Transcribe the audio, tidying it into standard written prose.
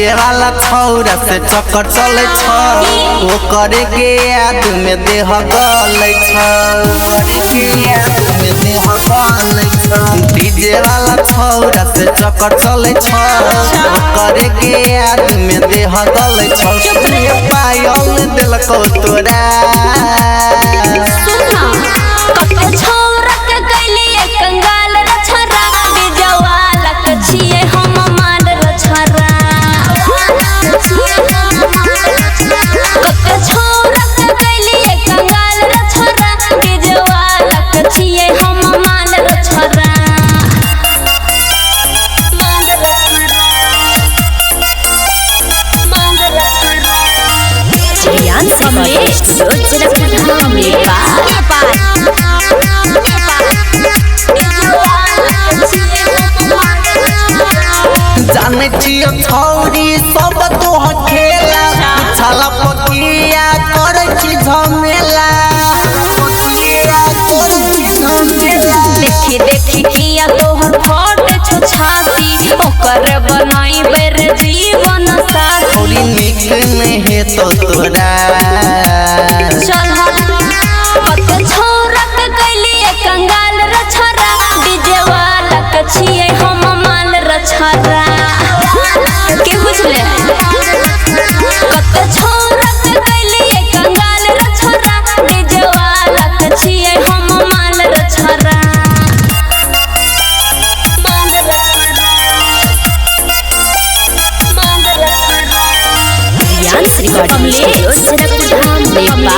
DJ वाला छौरा से चक्कर चले छ, ओकरे के याद में देह गलै छ, के याद में देह गलै छ। डीजे वाला छौरा से चक्कर चले छ, ओकरे के याद में देह गलै छ। पायल देलकौ तोरा। जाने छियो छौरी सब तोहर खेला, छाला पकिया करै छी झमेला, देखी देखी किया तोहर फटे छो छाती, ओकर बनाई बेर जीवन साथी। छौरी नीक नहि हेतौ तोरा। चल कते छौरा के कैलिए कंगाल रे छोरा, डीजे वाला के छियै हम माल रे छोरा। के बुझले कते छौरा के कैलिए कंगाल रे छोरा, डीजे वाला के छियै हम माल रे छोरा। Recording studio Janakpur Dham Nepal.